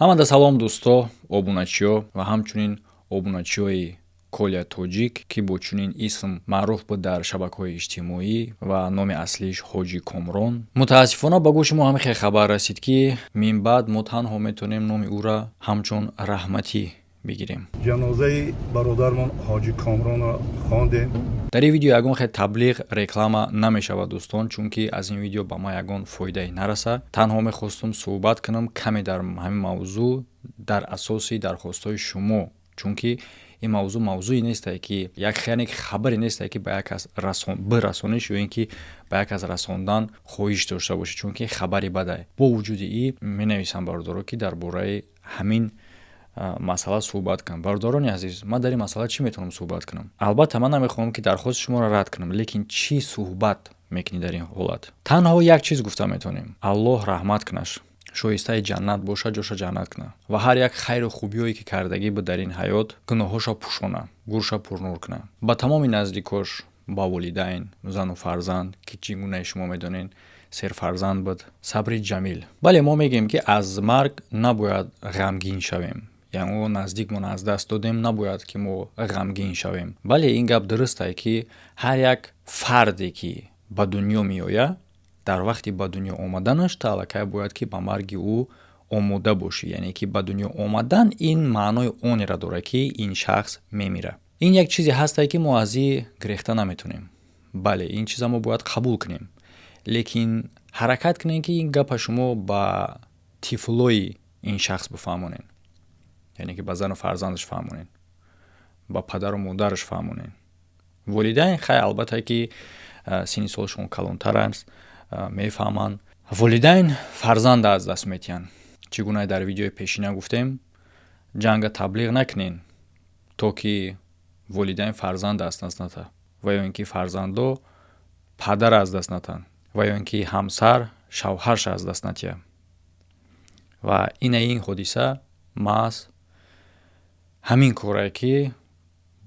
Ҳамада салом, дӯсто, обуначиҳо ва ҳамчунин обуначиҳои Коля Тоҷик, ки бо чунин исм маъруф буд дар шабакаҳои иҷтимоӣ ва номи аслиш Ҳоҷи Комрон. Мутаассифона, ба гӯши мо ҳамин хел хабар расид, ки минбаъд мо танҳо метавонем номи ӯра ҳамчун Раҳматӣ бигирем. Ҷанозаи бародармон Ҳоҷи Комронро хондем. Дар ин видео ягон хел таблиғ, реклама намешавад, дӯстон, чунки аз ин видео ба ман ягон фоидае нараса. Танҳо мехостум суҳбат кунам каме дар ҳамин мавзӯъ дар асоси дархостҳои шумо, чунки ин мавзӯъ мавзӯе нестае, ки як, яъне хабаре нестае, ки ба як кас бирасониш ё ин ки ба як кас расондан хоҳиш дошта бошӣ, чунки хабари бадае. Бо вуҷуди ин менависам, бародаро, ки дар бораи ҳамин масъала суҳбат кунам. Бародарони азиз, ман дар ин масъала чӣ метавонам суҳбат кунам? Албатта, ман намехоҳам, ки дархости шуморо рад кунам, лекин чӣ суҳбат мекунӣ дар ин ҳолат? Танҳо як чиз гуфта метавонем: Аллоҳ раҳмат кунаш, шоистаи ҷаннат бошад, ҷоша ҷаннат кунад ва ҳар як хайру хубиҳое, ки кардагӣ буд дар ин ҳаёт, гуноҳҳоша пӯшона, гурша пурнур кунад. Ба тамоми наздикош, ба волидайн, зану фарзанд, ки чӣ гунаи шумо медонед, серфарзанд буд, сабри ҷамил. Бале, мо мегӯем, ки аз марг набояд ғамгин шавем, яъне мо наздикмон аз даст додем, набояд, ки мо ғамгин шавем. Бале, ин гап дурустае, ки ҳар як фарде, ки ба дунё меояд, дар вақти ба дунё омаданаш ту аллакай бояд, ки ба марги ӯ омода бошӣ. Яъне ки ба дунё омадан ин маънои онеро дорад, ки ин шахс мемирад. Ин як чизе ҳастае, ки мо аз ин гирехта наметавонем. Бале, ин чиза мо бояд қабул кунем, лекин ҳаракат кунем, ки ин гапа шумо ба тифлои ин шахс бифаҳмонед, яъне ки ба зану фарзандаш фаҳмонед, ба падару модараш фаҳмонед. Волидайн, хай, албатта, ки синни солшон калонтар аст, мефаҳманд. Волидайн фарзанда аз даст метиҳанд. Чӣ гуна дар видеои пешина гуфтем, ҷанга таблиғ накунен, то ки волидайн фарзанд аз даст натаҳ ва ё ин ки фарзандо падар аз даст натаҳанд ва ё ин ки ҳамсар шавҳарша аз даст натиҳад. Ва ина ин ҳодиса маҳз ҳамин корае, ки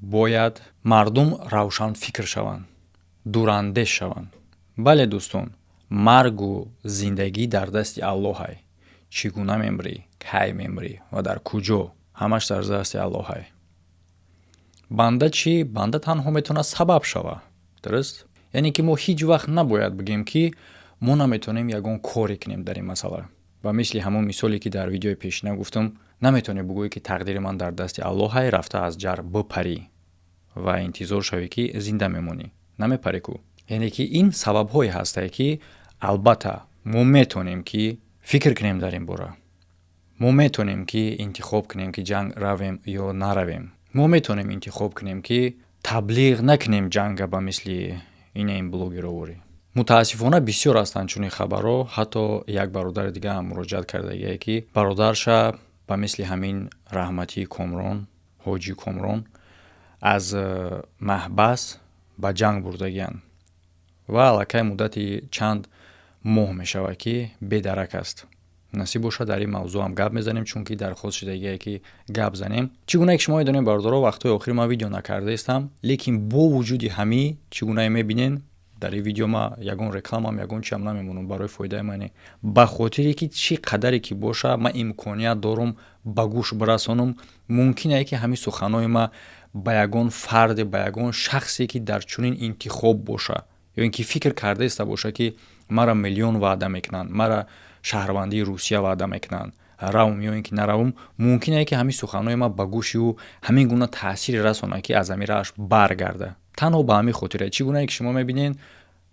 бояд мардум равшанфикр шаванд, дурандеш шаванд. Бале, дӯстон, маргу зиндагӣ дар дасти Аллоҳай. Чӣ гуна мемрӣ, кай мемрӣ ва дар куҷо, ҳамаш дар дасти Аллоҳай. Банда чӣ? Банда танҳо метавонад сабаб шавад, дуруст? Яъне ки мо ҳеҷ вақт набояд бигӯем, ки мо наметавонем ягон коре кунем дар ин масъала. Ва мисли ҳамон мисоле, ки дар видеои пешина гуфтам, наметавонӣ бигӯӣ, ки тақдири ман дар дасти Аллоҳай, рафта аз ҷар бипарӣ ва интизор шавӣ, ки зинда мемонӣ. Намепарӣ ку. Яъне ки ин сабабҳое ҳастае, ки албатта мо метавонем, ки фикр кунем дар ин бора, мо метавонем, ки интихоб кунем, ки ҷанг равем ё наравем, мо метавонем интихоб кунем, ки таблиғ накунем ҷанга ба мисли ина ин блогероворӣ. Мутаассифона, бисёр ҳастанд чунин хабарҳо. Ҳатто як бародари дига ҳам муроҷиат кардагие, ки бародарша ба мисли ҳамин Раҳматии Комрон, Ҳоҷи Комрон, аз маҳбас ба ҷанг бурдагианд ва аллакай муддати чанд моҳ мешавад, ки бедарак аст. Насиб бошад, дар ин мавзӯъ ҳам гап мезанем, чунки дархост шудагие, ки гап занем. Чӣ гунае ки шумо медонед, бародаро, вақтҳои охир ман видео накардаистам, лекин бо вуҷуди ҳамин, чӣ гунае мебинен, дар ин видео ма ягон рекламам, ягон чиам намемонам барои фоидаи мане, ба хотире ки чӣ қадаре ки боша, ман имконият дорум ба гӯш бирасонам. Мумкине, ки ҳамин суханҳои ма ба ягон фарде, ба ягон шахсе, ки дар чунин интихоб боша ё ин ки фикр кардаиста боша, ки мара миллион ваъда мекунанд, мара шаҳрвандии Русия ваъда мекунанд, равм ё ин ки наравм, мумкине, ки ҳамин суханҳои ма ба гӯши ӯ ҳамин гуна таъсире расонад, ки аз ҳамин раҳаш баргарда. Танҳо ба ҳамин хотире. Чӣ гунае ки шумо мебинед,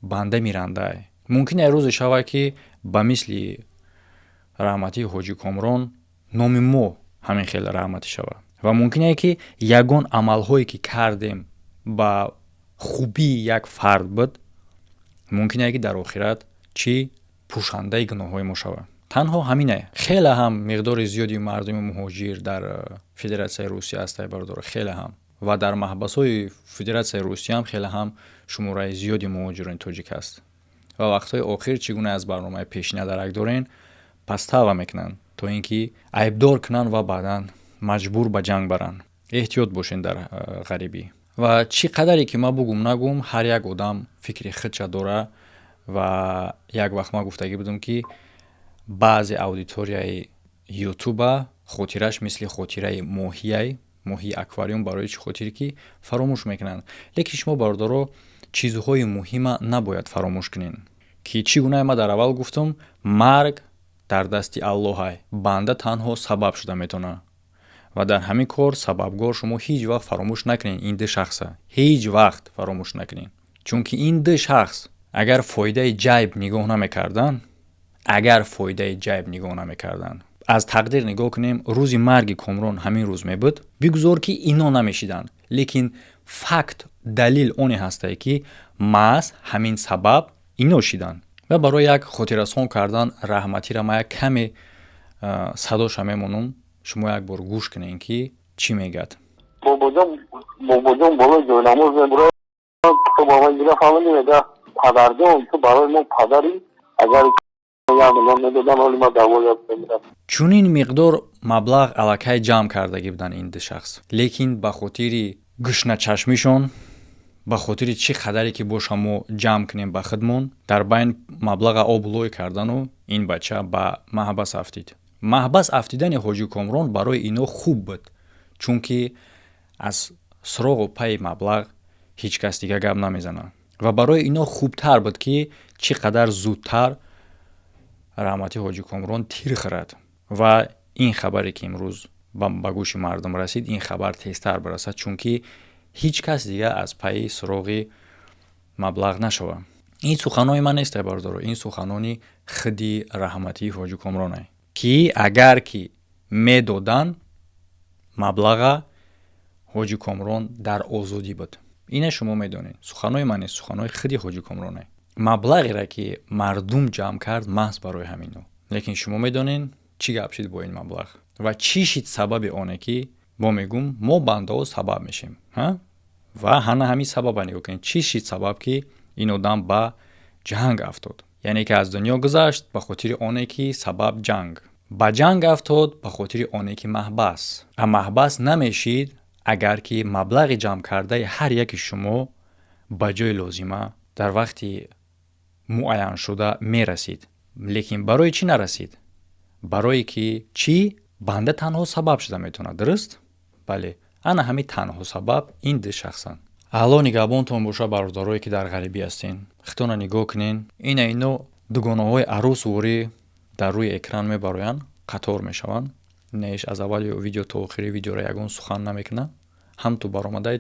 банда мирандае. Мумкин як рӯзе шавад, ки ба мисли Раҳматии Ҳоҷи Комрон номи мо ҳамин хел раҳматӣ шавад ва мумкине, ки ягон амалҳое, ки кардем, ба хубии як фард буд, мумкине, ки дар охират чӣ пӯшандаи гуноҳҳои мо шавад. Танҳо ҳамине. Хеле ҳам миқдори зиёди мардуми муҳоҷир дар Федератсияи Русия ҳастае, бародаро, хеле ҳам, ва дар маҳбасҳои Федератсияи Русия ҳам хеле ҳам шумораи зиёди муҳоҷирони тоҷик ҳаст. Ва вақтҳои охир, чӣ гуна аз барномаи пешина дарак дорен, подстава мекунанд, то ин ки айбдор кунанд ва баъдан маҷбур ба ҷанг баранд. Эҳтиёт бошен дар ғарибӣ. Ва чӣ қадаре ки ман бугум, нагум, ҳар як одам фикри худша дора. Ва як вақт ман гуфтагӣ будам, ки баъзе аудиторияи Ютуба хотираш мисли хотираи моҳияй, моҳии аквариум. Барои чӣ хотире ки фаромӯш мекунанд. Лекин шумо, бародаро, чизҳои муҳима набояд фаромӯш кунед, ки чӣ гуна ман дар аввал гуфтам: марг дар дасти Аллоҳай, банда танҳо сабаб шуда метавонад. Ва дар ҳамин кор сабабгор шумо ҳеҷ вақт фаромӯш накунед ин ду шахса, ҳеҷ вақт фаромӯш накунед, чунки ин ду шахс агар фоидаи ҷайб нигоҳ намекарданд, агар фоидаи ҷайб нигоҳ намекарданд, аз тақдир нигоҳ кунем, рӯзи марги Комрон ҳамин рӯз мебуд, бигузор ки ино намешиданд, лекин факт, далил оне ҳастае, ки маҳз ҳамин сабаб ино шиданд. Ва барои як хотиррасон кардан раҳматиро ман як каме садоша мемонам, шумо як бор гӯш кунед, ки чӣ мегӯяд. Бобоҷон, бобоҷон болои ҷойнамоз мебурад, ту ба ман гира фаҳмидӣ, мега: «Падарҷон, ту барои мо падарӣ, агар 1 миллион медодан, ҳоли ма давоят мемирам». Чунин миқдор маблағ аллакай ҷамъ кардагӣ буданд ин ду шахс, лекин ба хотири гушначашмишон, ба хотири чӣ қадаре ки боша мо ҷамъ кунем ба худмон, дар байн маблаға обу лой кардану ин бача ба маҳбас афтид. Маҳбас афтидани Ҳоҷи Комрон барои ино хуб буд, чунки аз суроғу пайи маблағ ҳеҷ кас дига гап намезанад. Ва барои ино хубтар буд, ки чӣ қадар зудтар раҳмати Ҳоҷи Комрон тир хӯрад ва ин хабаре, ки имрӯз ба гӯши мардум расид, ин хабар тезтар бирасад, чунки ҳеҷ кас дига аз пайи суроғи маблағ нашавад. Ин суханони ман нест, бародаро, ин суханони худи раҳматии Ҳоҷи Комронае, ки агар ки медоданд маблаға, Ҳоҷи Комрон дар озодӣ буд. Ина шумо медонед, суханои ман нест, суханои худи Ҳоҷи Комронае. Маблағере ки мардум ҷамъ кард, маҳз барои ҳамино. Лекин шумо медонед, чӣ гап шид бо ин маблағ ва чӣ шид сабаби оне, ки мо мегӯм, мо бандаҳо сабаб мешем. Ва ҳана ҳамин сабаба нигоҳ кунед, чӣ шид сабаб, ки ин одам ба ҷанг афтод, яъне ки аз дунё гузашт ба хотири оне ки сабаб ҷанг, ба ҷанг афтод ба хотири оне ки маҳбас. А маҳбас намешид, агар ки маблағи ҷамъкардаи ҳар яки шумо ба ҷои лозима дар вақти муайяншуда мерасид. Лекин барои чӣ нарасид? Барое ки чӣ? Банда танҳо сабаб шуда метавонад, дуруст? Бале, ана ҳамин танҳо сабаб ин ду шахсанд. Алло нигаҳбонтон боша, бародарое ки дар ғарибӣ ҳастен. Хитона нигоҳ кунен, ина ино дугонаҳои арӯс ворӣ дар рӯи экран мебароянд, қатор мешаванд. Инаиш аз аввали видео то охири видеоро ягон сухан намекунад, ҳам ту баромадаи,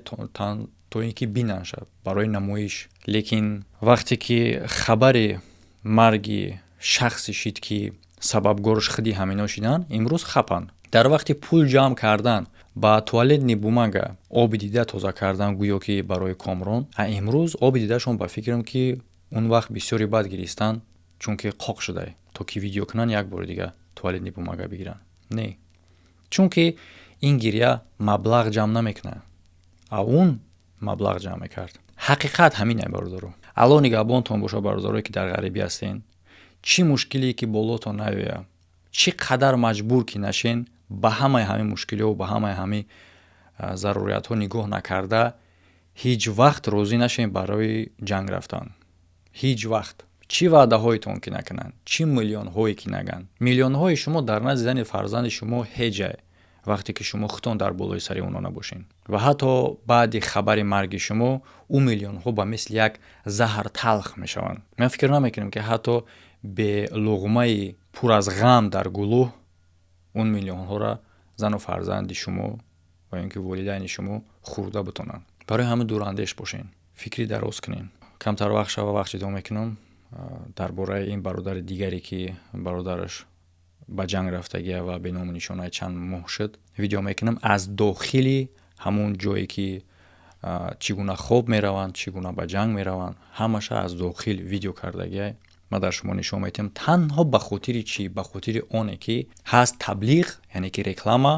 то ин ки бинанша барои намоиш. Лекин вақте ки хабари марги шахсе шид, ки сабабгорш худи ҳамино шиданд, имрӯз хапанд. Дар вақти пул ҷамъ кардан ба туалетный бумага оби дида тоза кардан, гӯё ки барои Комрон, а имрӯз оби дидашон, ба фикрам, ки он вақт бисёре бад гиристанд, чунки қоқ шуда, то ки видео кунанд, як бори дига туалетный бумага бигиранд. Не, чунки ин гиря маблағ ҷамъ намекунад, а он маблағ ҷамъ мекард. Ҳақиқат ҳамин ай, бародаро. Алло нигаҳбонтон боша, бародарое ки дар ғарибӣ ҳастен. Чӣ мушкиле ки болотон наёяд, чӣ қадар маҷбур ки нашен, ба ҳамаи ҳамин мушкилиҳо, ба ҳамаи ҳамин заруриятҳо нигоҳ накарда, ҳеҷ вақт розӣ нашем барои ҷанг рафтан. Ҳеҷ вақт, чӣ ваъдаҳоетон ки накунанд, чӣ миллионҳое ки наганд, миллионҳои шумо дар назди зани фарзанди шумо ҳеҷае, вақте ки шумо худтон дар болои сари онҳо набошед. Ва ҳатто баъди хабари марги шумо ӯ миллионҳо ба мисли як заҳр талх мешаванд. Ман фикр намекунам, ки ҳатто бе луғмаи пур аз ғам дар гулӯҳ он миллионҳоро зану фарзанди шумо ва ё ин ки волидайни шумо хӯрда бутонанд. Барои ҳама дурандеш бошен, фикри дароз кунен. Камтар вақт шава, вақт ҷудо мекунам дар бораи ин бародари дигаре, ки бародараш ба ҷанг рафтагия ва беному нишонаи чанд моҳ шуд, видео мекунам аз дохили ҳамон ҷое, ки чӣ гуна хоб мераванд, чӣ гуна ба ҷанг мераванд, ҳамаша аз дохил видео кардагия ман дар шумо нишон медиҳам. Танҳо ба хотири чӣ? Ба хотири оне ки ҳаст таблиғ, яъне ки реклама,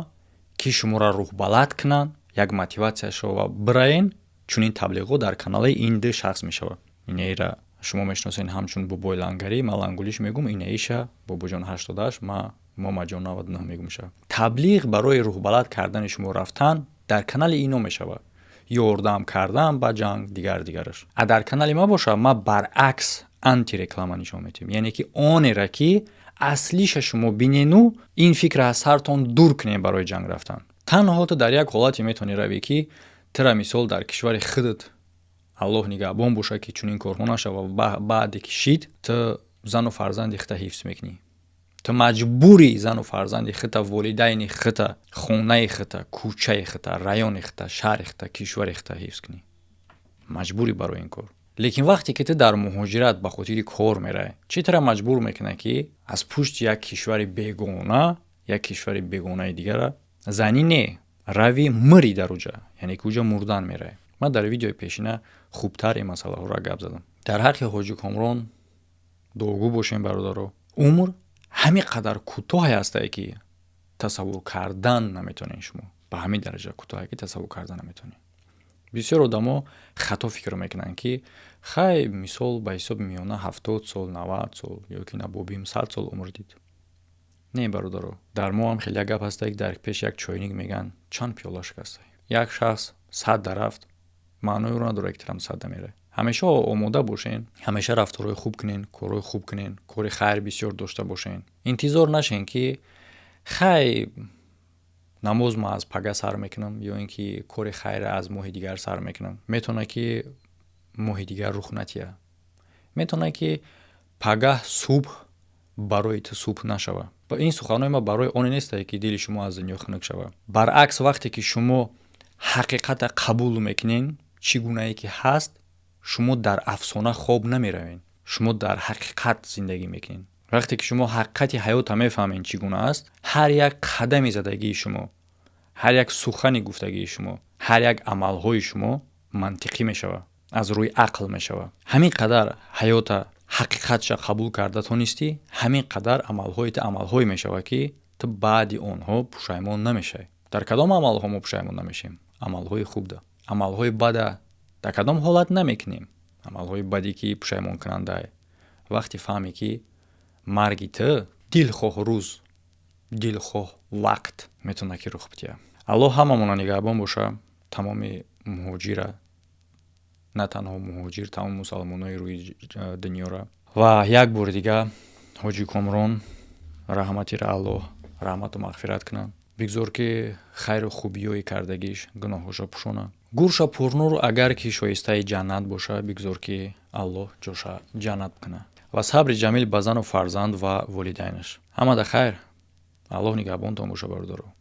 ки шуморо рӯҳбаланд кунанд, як мотиватсия шава, бираен. Чунин таблиғҳо дар канали ин ду шахс мешавад. Инаира шумо мешиносед ҳамчун Бобои Лангарӣ, ман Лангулиш мегум, инаиша Бобоҷон 88, ма Момаҷон 99 мегумша. Таблиғ барои рӯҳбаланд кардани шумо рафтан дар канали ино мешавад, ёрдам кардан ба ҷанг, дигар дигараш. А дар канали ма боша, ма баръакс антиреклама нишон медиҳем, яъне ки онеро, ки Аслиша шумо бинену ин фикра аз сартон дур кунем. Барои ҷанг рафтан танҳо ту дар як ҳолате метавонӣ равӣ, ки тура, мисол, дар кишвари худат, Аллоҳ нигаҳбон бошад, ки чунин корҳо нашава, баъде ки шид, ту зану фарзанди худта ҳифз мекунӣ. Ту маҷбури зану фарзанди худта, волидайни худта, хонаи худта, кӯчаи худта, райони худта, шаҳри худта, кишвари худта ҳифз кунӣ. Маҷбурӣ барои ин кор. Лекин вақте ки ту дар муҳоҷират ба хотири кор меравӣ, чӣ тура маҷбур мекунад, ки аз пушти як кишвари бегона, як кишвари бегонаи дигара занӣ не рави, мирӣ дар уҷа, яъне ки уҷа мурдан меравӣ? Ман дар видеои пешина хубтар ин масъалаҳоро гап задам. Дар ҳаққи Ҳоҷи Комрон дуогӯ бошем, бародаро. Умр ҳамин қадар кӯтоҳе ҳастае, ки тасаввур кардан наметонед шумо. Ба ҳамин дараҷа кӯтоҳе, ки тасаввур кардан наметонед. Бисёр одамо хато фикр мекунанд, ки хай, мисол, ба ҳисоби миёна 70 сол, 90 сол ё ки набобим 100 сол умр дид. Не, бародаро, дар мо ҳам хеле як гап ҳастае, ки дар пеши як чойник мегӯянд: «Чанд пиёла шикастай?» Як шахс 100 да рафт, маънои ӯро надорад, ки тирам 100 да меравӣ. Ҳамеша омода бошен, ҳамеша рафторҳои хуб кунен, корҳои хуб кунен, кори хайр бисёр дошта бошен. Интизор нашен, ки хай, намоз ма аз пага сар мекунам ё ин ки кори хайра аз моҳи дигар сар мекунам. Метавонад, ки моҳи дигар рух натиҳад, метавонад, ки пагаҳ субҳ барои ту субҳ нашавад. Ин суханҳои ма барои оне нестае, ки дили шумо аз дунё хунук шавад. Баръакс, вақте ки шумо ҳақиқата қабул мекунен, чӣ гунае ки ҳаст, шумо дар афсона хоб намеравед, шумо дар ҳақиқат зиндагӣ мекунед. Вақте ки шумо ҳақиқати ҳаётро мефаҳмед, чӣ гуна аст, ҳар як қадами задагии шумо, ҳар як сухани гуфтагии шумо, ҳар як амалҳои шумо мантиқӣ мешавад, аз рӯи ақл мешавад. Ҳамин қадар ҳаёта ҳақиқатша қабул карда тонистӣ, ҳамин қадар амалҳои ту амалҳое мешавад, ки ту баъди онҳо пушаймон намешавӣ. Дар кадом амалҳо мо пушаймон намешавем? Амалҳои хубда. Амалҳои бада дар кадом ҳолат намекунем? Амалҳои баде, ки пушаймонкунандае, вақте фаҳме, ки марги ту дилхоҳ рӯз, дилхоҳ вақт метавонад, ки рух бидиҳад. Аллоҳ ҳамамона нигаҳбон боша, тамоми муҳоҷира, на танҳо муҳоҷир, тамоми мусалмонои рӯи дунёра. Ва як бори дига Ҳоҷи Комрон раҳматира Аллоҳ раҳмату мағфират кунад. Бигзор, ки хайру хубиёи кардагиш гуноҳҳоша пӯшонад. Гурша пурнур, агар ки шоистаи ҷаннат боша, бигзор, ки Аллоҳ ҷоша ҷаннат кунад ва сабри ҷамил ба зану фарзанд ва волидайнаш. Ҳамада хайр, Аллоҳ нигаҳбонтон боша, бародаро.